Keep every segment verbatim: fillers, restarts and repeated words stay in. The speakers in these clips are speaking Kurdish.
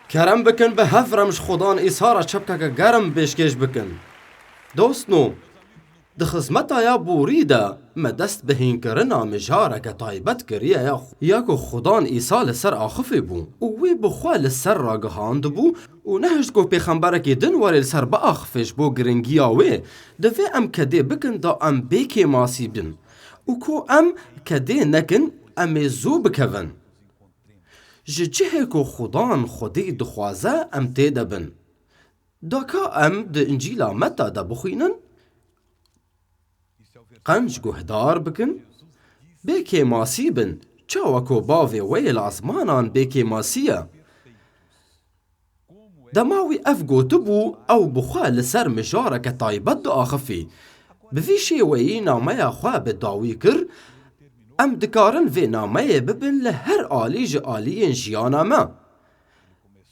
Kerem bikin bi hev re min ji Xudan Îsa re çepkeke germ pêşkêş bikin. Dostno, di xizmeta ya borî de me dest bi hînkirina mijareke taybet kiriye ya, ya ku Xudan Îsa li ser axifê bû û wî bi xwe li ser ragihandibû û nehişt ku pêxemberekî din were li ser biaxifê ji bo giringiya wê, divê em kedê bikin da em bê kêmasî bin û ku em kedê nekin, em ê zû bikevin. Ji cihê ku Xudan xwedî dixwaze em tê de bin. Da ka em di Încîla Meta de bixwînin, qenc guhdar bikin, bê kêmasî bin, çawa ku bavê we yê li ezmanan bê kêmasî ye. Dema wî ev gotibû, ew bi xwe li ser mijareke taybet diaxifî. Bi vî şêweyî nameya xwe bi dawî kir, em dikarin vê nameyê bibin li her alî ji aliyên jiyana me.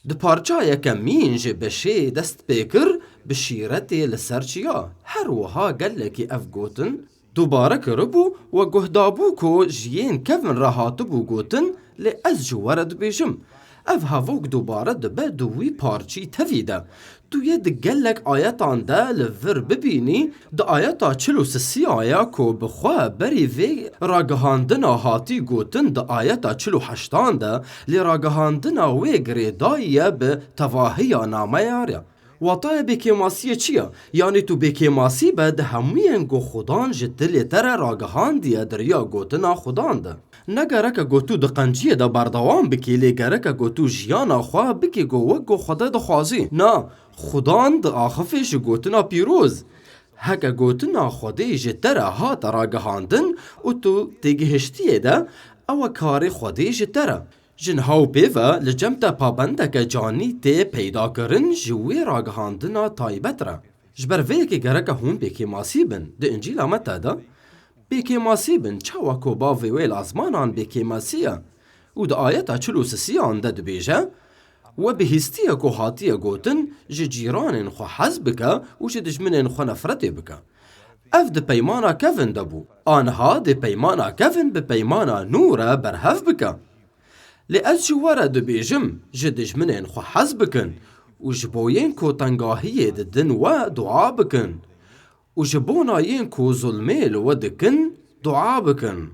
Di parça yekemîn ji beşê dest pê kir, bi şîretê li ser çiya. Her wiha gelekî ev gotin dubare kiribû, we guhdabû ku ji yên kevin re hatibû gotin, lê ez ji we re dibêjim, ev hevok dubare dibe di wî parçî tevî de. Tu yê di gelek ayetan de li vir bibînî, di ayeta çil û sisiya ya ku bi xwe berî vê ragihandina hatî gotin di ayeta çil û heştan de, lê ragihandina wê girêdayî ye bi tevahiya nameya re. Wataya bêkêmasiyê çi ye? Yanî tu bêkêmasî be di hemûyên ku Xudan ji dilê te re ragihandiye di riya gotina Xudan de. Ne gereke ku tu di qenciyê de berdewam bikî, lê gereke ku tu jiyana xwe bikî ku wek ku Xwedê dixwazî. Na, Xudan diaxifê ji gotina pîroz. Heke gotina Xwedê ji te re hate ragihandin û tu têgihiştiyê de, ew e karê Xwedê ji te re. Ji niha û pê ve li cem te pabendeke canî tê peydakirin ji wê ragihandina taybet re. Ji ber vê yekê gereke hûn bêkêmasî bin di Încîla Meta de. Bêkêmasî bin, çawa ku bavê wê li ezmanan bêkêmasî ye û di ayeta çil û sisiyan de dibêje, we bihîstiye ku hatiye gotin, ji cîranên xwe hez bike û ji dijminên xwe nefretê bike. Ev di peymana kevin de bû. Aniha dê peymana kevin bi peymana nû re berhev bike. Lê ez ji we re dibêjim, ji dijminên xwe hez bikin û ji bo yên ku tengahiyê didin we dua bikin û ji bona yên ku zulmê li we dikin dua bikin.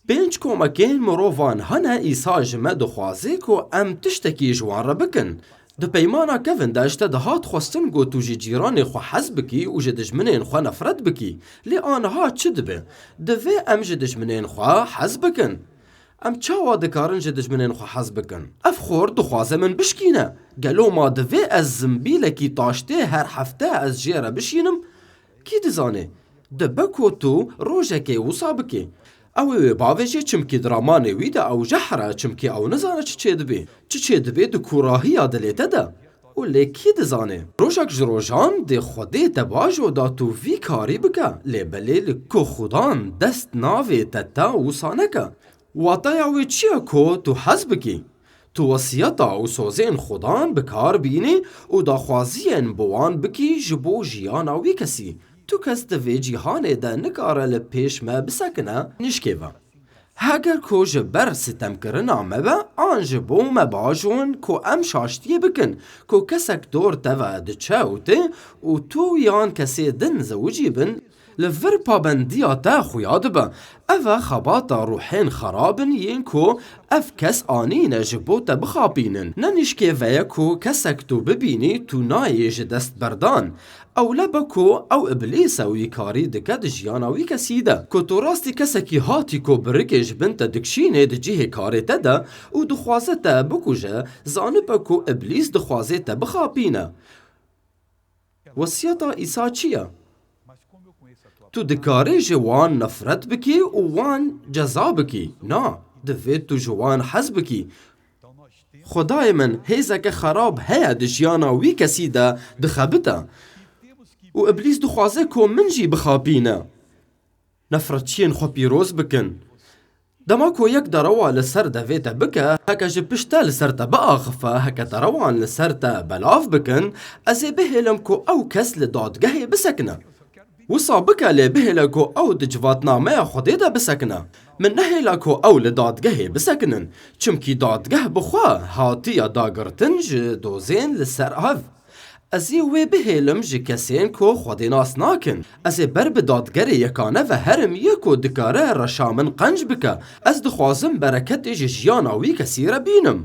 Pênc komekên mirovan hene Îsa ji me dixwaze ku em tiştekî ji wan re bikin. Di peymana kevin de ji te dihat xwestin ku tu ji cîranê xwe hez bikî û ji dijminên xwe nefret bikî. Lê aniha çi dibe? Divê em ji dijminên xwe hez bikin. Em çawa dikarin ji dijminên xwe hez bikin? Ev xor dixwaze min bişkîne. Gelo ma divê ez zimbîlekî taştê her hefte ez jê re bişînim? Kî dizane? Dibe ku tu rojekê wisa bikî. Ew ê wê bavêje, çimkî di ramanê wî de ew jehr e, çimkî ew nizane çi çêdibê. Çi çêdibê di kûrahiya dilê te de. Û lê kî dizane? Rojek ji rojan dê Xwedê te bajo da tu vî karî bike, lê belê li ku Xudan dest navê te te wisa neke. Wataya wê çi ye ku tu hez bikî? Tu wesiyeta û sozên Xudan bi kar bînî û daxwaziyên bi wan bikî ji bo jiyana wî kesî. Tu kes di vê cîhanê de nikare li pêş me bisekine nişkê ve. Heger ku ji ber sitemkirina me be, an ji bo me bajon ku em şaştiyê bikin, ku kesek dor te ve diçe û tê û tu yan kesê din zewicî bin, li vir pabendiya te xuya dibe. Ev e xebata ruhên xerab in yên ku ev kes anîne ji bo te bixapînin. Ne nişkê ve ye ku kesek tu bibînî, tu nayê ji dest berdan. Ewle be ku ew Îblîs e û yî karî dike di jiyana wî kesî de. Ku tu rastî kesekî hatî ku birikê ji bin te dikişînê di cihê karê te de û dixwaze te bikuje, zanibe ku Îblîs dixwaze te bixapîne. Wesiyeta Îsa çi ye? Tu dikarî ji wan nefret bikî û wan ceza bikî. Na, divê tu ji wan hez bikî. Xwedayê min, hêzeke xerab heye di jiyana wî kesî de dixebite. Û Îblîs dixwaze ku min jî bixapîne. Nefretçiyên xwe pîroz bikin. Dema ku yek derewa li ser devê te bike, heke ji pişt te li ser te biaxife, heke derewan li ser te belav bikin, ez ê bihêlim ku ew kes li dadgehê bisekine. Wisa bike, lê bihêle ku ew di civatnameya Xwedê de bisekine. Min nehêle ku ew li dadgehê bisekinin, çimkî dadgeh bi xwe hatiye dagirtin ji dozên li ser ev. Ez ê wê bihêlim ji kesên ku Xwedê nas nakin. Ez ê ber bi dadgerê yekane ve herim, yê ku dikare reşa min qenc bike. Ez dixwazim bereketê ji jiyana wî kesî re bînim.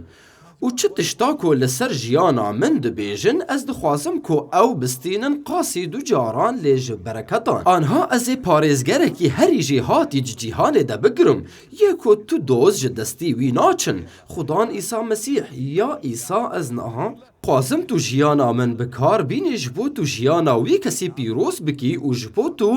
Û çi tişta ku li ser jiyana min dibêjin, ez dixwazim ku ew bistînin qasî du caran, lê ji bereketan. Anha ez ê parêzgerekî herî jêhatî ji cîhanê de bigirim, yê ku tu doz ji destî wî naçin. Xudan Îsa Mesîh, ya Îsa, ez niha dixwazim tu jiyana min bi kar bînî, ji bo tu jiyana wî kesî pîroz bikî û ji bo tu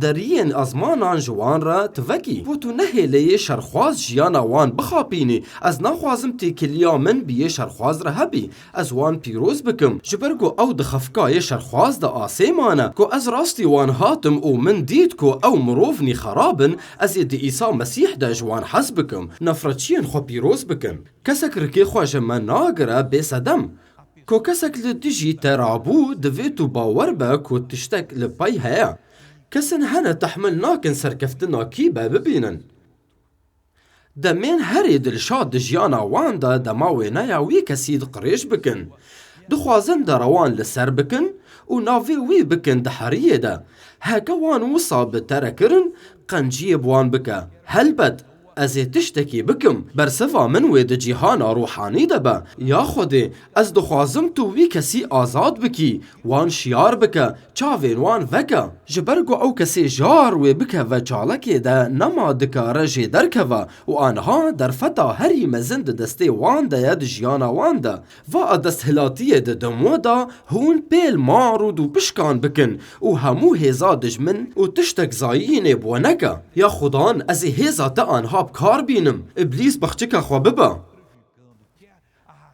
deriyên ezmanan ji wan re tivekî. Ji bo tu nehêleyê şerxwaz jiyana wan bixapînî. Ez naxwazim têkiliya min bi yê şerxwaz re hebî. Ez wan pîroz bikim, ji ber ku ew di xefka yê şerxwaz de asê mane, ku ez rastî wan hatim û min dît ku ew mirovnî xerab in, ez ê di Îsa Mesîh de ji wan hez bikim, nefretçiyên xwe pîroz bikin. Kesek rikê xwe ji me nagire bê sedem. Ku kesek li dijî te rabû, divê tu bawer be ku tiştek li pey heye. Kesin hene tehmil nakin serkeftina kî be bibînin. Demên herî dilşad di jiyana wan de dema wêneya wî kesî di qirêj bikin. Dixwazin derewan li ser bikin û navê wî bikin di heriyê de. Heke wan wisa bi te re kirin, qenciyê bi wan bike. Helbet, ez ê tiştekî bikim. Bersiva min wê di cîhana ruhanî de be. Ya Xwedê, ez dixwazim tu wî kesî azad bikî, wan şiyar bike, çavên wan veke. Ji ber ku ew kesê jar wê bikeve çalakê de, nema dikare jê derkeve û anha derfeta herî mezin di destê wan de ye di jiyana wan de. Va a desthilatiyê didim we da, hûn pêl mar û dûpişkan bikin û hemû hêza dijmin û tiştek zayînê bi we neke. Ya Xudan, ez ê hêza te anha bi kar bînim. Îblîs bexçika xwe bibe.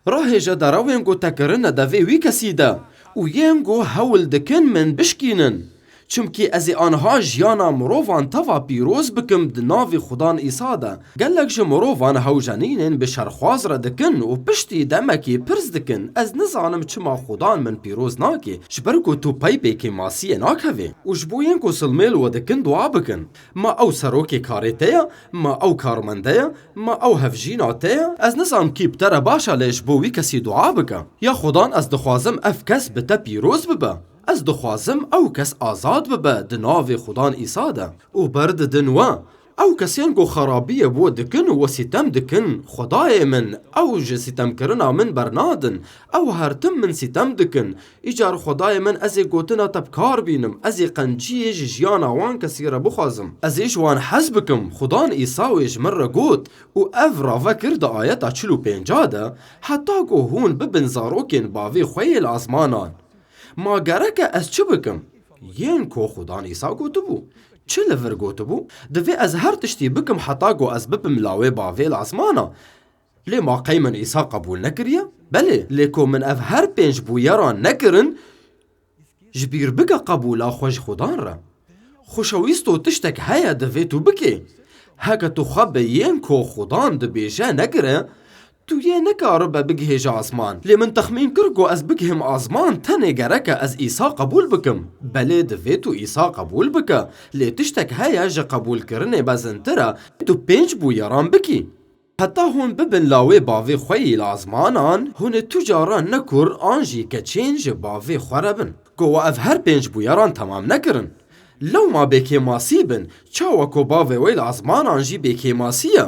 Rahêje derewên ku te kirine devê wî kesî de û yên ku hewl dikin min bişkînin. Çimkî ez ê anha jiyana mirovan teva pîroz bikim di navê Xudan Îsa de. Gelek ji mirovan hewjenînên bi şerxwaz re dikin û piştî demekî pirs dikin, ez nizanim çima Xudan min pîroz nake, ji ber ku tu pey bêkêmasiyê nakevê. Û ji bo yên ku silmê li we dikin dua bikin. Ma ew serokê karê te ye, ma ew karmende ye, ma ew hevjîna te ye? Ez nizanim kî bi te re baş e, lê ji bo wî kesî dua bike. Ya Xudan, ez dixwazim ev kes bi te pîroz bibe. Ez dixwazim ew kes azad bibe di navê Xudan Îsa de. Û berdidin we. Ew kesên ku xerabiyê bi we dikin û we sîtem dikin, Xwedayê min, ew ji sîtemkirina min bernadin. Ew her tim min sîtem dikin. Îcar Xwedayê min, ez ê gotina te bi kar bînim, ez ê qenciyê ji jiyana wan kesî re bixwazim. Ez ê ji wan hez bikim. Xudan Îsa wê ji min re got û ev rave kir di ayeta çil û pênca de, heta ku hûn bibin zarokên bavê xwe yê li ezmanan. Ma gereke ez çi bikim? Yên ku Xudan Îsa gotibû. Çi li vir gotibû? Divê ez her tiştî bikim heta ku ez bibim lawê bavê li ezmana. Lê ma qey min Îsa qebûl nekiriye? Belê, lê ku min ev her pênc bûyeran nekirin, ji bîr bike qebûla xwe ji Xudan re. Xoşewîsto tiştek heye divê tu bikê. Heke tu xwe bi yên ku Xudan dibêje negire, tu yê nekaribe bigihêje asman. Lê min texmîn kir ku ez bigihim asman tenê gereke ez Îsa qebûl bikim. Belê divê tu Îsa qebûl bike, lê tiştek heye ji qebûlkirinê mezintir e, tu pênc bûyeran bikî. Heta hûn bibin lawê bavê xwe yî li azmanan, hûn ê tu caran ne kur an jî keçên ji bavê xwe re bin. Ku we ev her pênc bûyeran temam nekirin. Lewma bêkêmasî bin, çawa ku bavê we li azmanan jî bêkêmasî ye.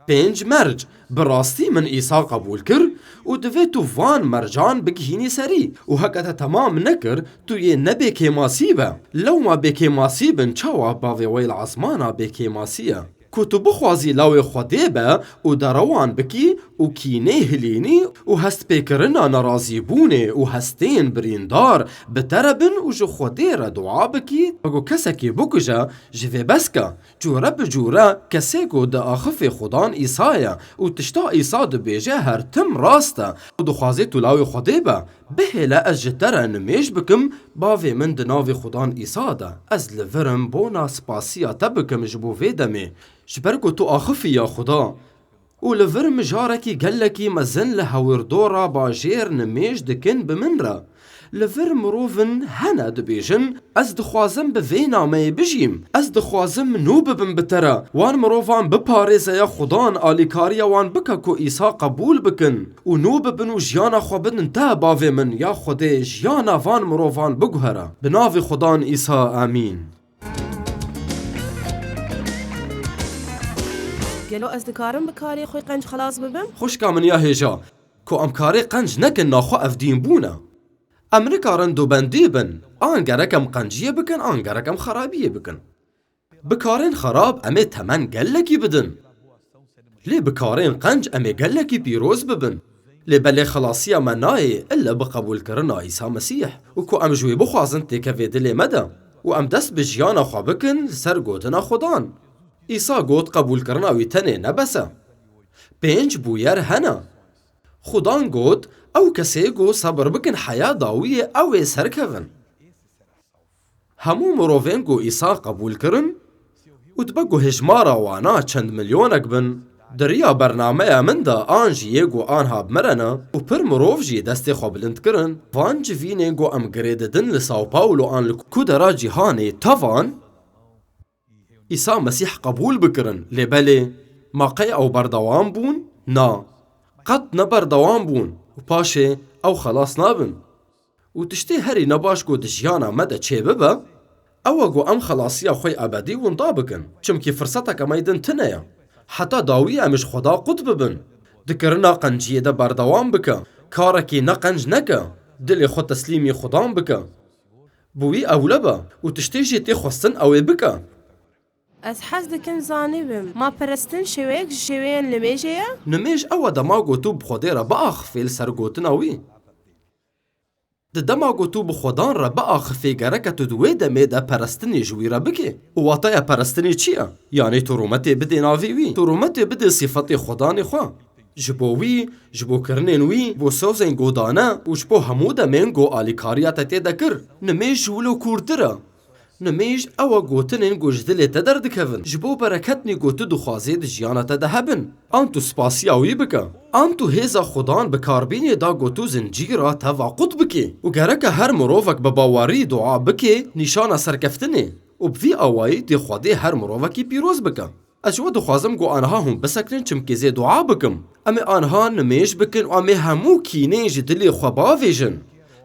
Pênc merc, bi rastî min Îsa qebûl kir û divê tu van mercan bigihînî serî û heke te temam nekir, tu yê ne bêkêmasî be. Lewma bêkêmasî bin, çawa bavê we li azmana bêkêmasî ye. Ku tu bixwazî lawê Xwedê be û derewan bikî û kînê hilînî û hestpêkirina nerazîbûnê û hestên birîndar bi te re bin û ji Xwedê re dua bikî, ku kesekî bikuje, ji vê beske. Cûre bi cûre kesê ku diaxifê Xudan Îsa ye û tişta Îsa dibêje her tim rast e û dixwazê tu lawê Xwedê be. Bihêle ez ji te re nimêj bikim, bavê min di navê Xudan Îsa de. Ez li vir im bona spasiya te bikim ji bo vê demê. Ji ber ku tu axifî ya Xuda. û li vir mijarekî gelekî mezin li hewirdora bajêr nimêj dikin bi min re. Li vir mirovin hene dibêjin, ez dixwazim bi vê nameyê bijîm. Ez dixwazim nû bibim bi te re. Wan mirovan biparêze ya Xudan alîkariya wan bike ku Îsa qebûl bikin û nû bibin û jiyana xwe bidin te, bavê min, ya Xwedê, jiyana van mirovan biguhere. Bi navê Xudan Îsa, amîn. Gelo ez dikarim bi karê xwe qenc xelas bibim? Xwişka min ya hêja, ku em karê qenc nekin naxwe ev dîn bûne. Em nikarin dubendî bin, an gerek em qenciyê bikin, an gerek em xerabiyê bikin. Bi karên xerab em ê temen gelekî bidin. Lê bi karên qenc em ê gelekî pîroz bibin. Lê belê xelasiya me nayê ille bi qebûlkirina Îsa Mesîh û ku em ji wê bixwazin têkevê dilê me de û em dest bi jiyana xwe bikin li ser gotina Xudan. Îsa got qebûlkirina wî tenê ne bes e. Pênc bûyer hene. Xudan got, ew kesê ku sebir bikin heya dawiyê ew ê serkevin. Hemû mirovên ku Îsa qebûl kirin û dibe ku hejmara wana çend milyonek bin, di riya bernameya min de an jî yê ku anha bi me re ne û pir mirov jî destê xwe bilind kirin, van civînên ku em girê didin li Sao Paulo an li ku dera cîhanê tevan Îsa Mesîh qebûl bikirin, lê belê, ma qey ew berdewam bûn? Na, qet ne berdewam bûn û paşê ew xelas nabin. Û tiştê herî nebaş ku di jiyana me de çêbibe, ew e ku em xelasiya xwe yê ebedî winda bikin, çimkî firseteke me yê din tune ye. Heta dawî em ji Xweda qut bibin. Di kirina qenciyê de berdewam bike, karekî ne qenc neke, dilê xwe teslîmî Xudan bike. Bi wî ewle be û tiştê jî tê xwestin ew ê bike. Ez hez dikim zanîbim, ma perestin şêweyek ji şêweyên nimêjê ye? Nimêj ew e dema ku tu bi Xwedê re biaxifê li ser gotina wî. Di dema ku tu bi Xwedan re biaxifê gereke tu di wê demê de perestinê ji wî re bikê. Û wataya perestinê çi ye? Yanî tu rûmetê bidê navê wî, tu rûmetê bidê sîfetê Xwedanê xwe. Ji bo wî, ji bo kirinên wî, bo sozên ku dane û ji bo hemû demên ku alîkariya te tê de kir. Nimêj ji wilo kûrtir e. Nimêj ew e gotinên ku ji dilê te derdikevin, ji bo bereketnê ku tu dixwazê di jiyana te de hebin. An tu spasiya wî bike. An tu hêza Xudan bi kar bînê da ku tu zincîra te va qut bikê. Û gereke her mirovek bi bawerî dua bikê nîşana serkeftinê. Û bi vî awayî dê Xwedê her mirovekî pîroz bike. Ez ji we dixwazim ku aniha hûn bisekinin çimkî zê dua bikim. Em ê aniha nimêj bikin û em ê hemû kînê ji dilê xwe bavêjin.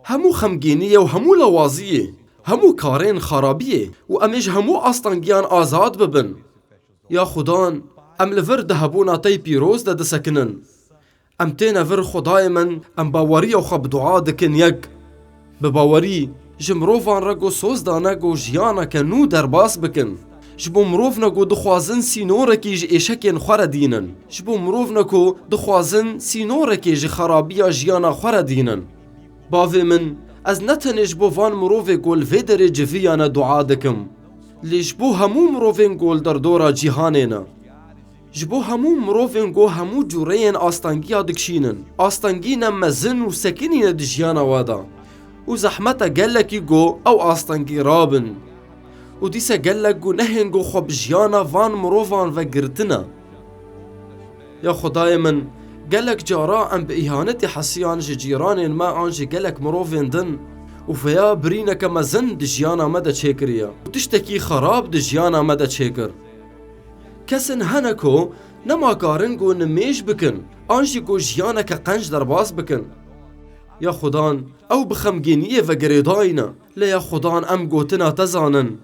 Hemû xemgîniyê û hemû lawaziyê, hemû karên xarabiyê û em ê ji hemû astengiyan azad bibin. Ya Xudan, em li vir di hebûna te yê pîroz de disekinin. Em têne vir Xwedayê min, em baweriya xwe bi dua dikin yek. Bi bawerî, ji mirovan re ku soz dane ku jiyaneke nû derbas bikin. Ji bo mirovne ku dixwazin sînorekî ji êşekên xwe re dînin. Ji bo mirovne ku dixwazin sînorekê ji xerabiya jiyana xwe re dînin. Bavê min, ez ne tenê ji bo van mirovê ku li vê derê civiyane dua dikim, lê ji bo hemû mirovên ku li derdora cîhanê ne. Ji bo hemû mirovên ku hemû cûreyên astengiya dikişînin, astengî ne mezin û sekinî ne di jiyana we de û zehmet e gelekî ku ew astengî rabin û dîse gelek ku nehên ku xwe bi jiyana van mirovan ve girtine. Ya Xwedayê min, gelek cara em bi îhanetê hesiyan ji cîranên me an jî gelek mirovên din û vêya birîneke mezin di jiyana me de çêkiriye û tiştekî xerab di jiyana me de çêkir. Kesin hene ku nema karin ku nimêj bikin, an jî ku jiyaneke qenc derbas bikin. Ya Xudan, ew bi xemgîniyê ve girêdayî ne. Lê ya Xudan, em gotina te zanin.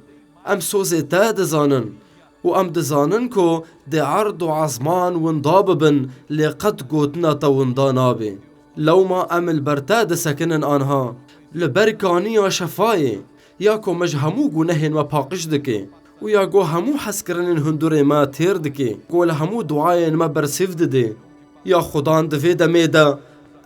Em sozê te dizanin. Û em dizanin ku dê erd û ezman winda bibin, lê qet gotina te winda nabe. Lewma em li ber te disekinin anha, li ber kaniya şefayê, ya ku me ji hemû gunehên me paqij dike û ya ku hemû hezkirinên hundurê me têr dike, ku li hemû duayên me bersîv dide. Ya Xudan, di vê demê de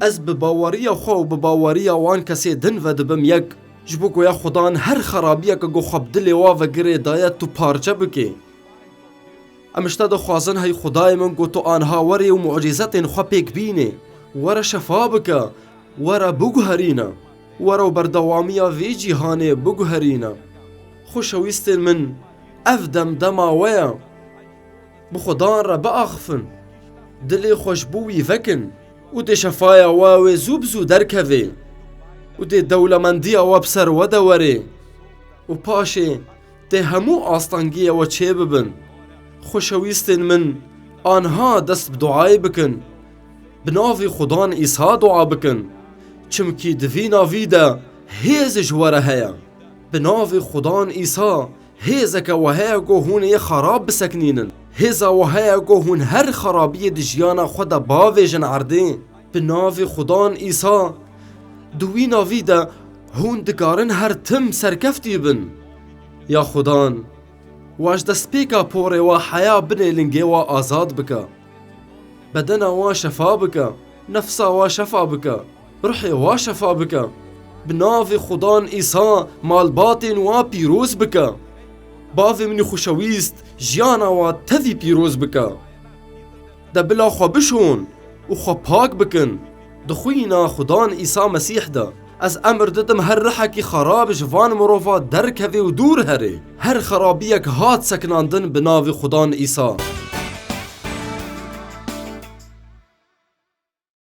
ez bi baweriya xwe û bi baweriya wan kesê din ve dibim yek, ji bo ku ya Xudan her xerabiyeke ku xwe bi dilê wa ve girêdaye tu parçe bikê. Em ji te dixwazin, hey Xwedayê min, ku tu anha werê û mucîzetên xwe pêk bînê, were şefa bike, were biguherîne, were û berdewamiya vê cîhanê biguherîne. Xoşewîstên min, ev dem dema we ye. Bi Xudan re biaxifin. Dilê xwe ji bo wî vekin û dê şefaya we wê zû bi zû derkevê û dê dewlemendiya we bi ser we de werê û paşê dê hemû astengiyê we çê bibin. Xoşewîstên min, anha dest bi duayê bikin. Bi navê Xudan Îsa dua bikin. Çimkî di vî navî de hêz ji we re heye. Bi navê Xudan Îsa hêzeke we heye ku hûn ê xerab biseknînin. Hêza we heye ku hûn her xerabiyê di jiyana xwe de bavêjin erdê. Bi navê Xudan Îsa, di wî navî de hûn dikarin her tim serkeftî bin. Ya Xudan, we ji destpêka porê we heya binê lingê we azad bike. Bedena we şefa bike, nefsa we şefa bike, ruhê we şefa bike. Bi navê Xudan Îsa malbatên we pîroz bike. Bavê min ê xweşewîst, jiyana we tevî pîroz bike. De bila xwe bişon û xwe pak bikin. Di xwîna Xudan Îsa Mesîh de, ez emir didim her rihekî xerab ji van mirova derkeve û dûr here. Her xerabiyek hat sekinandin bi navê Xudan Îsa.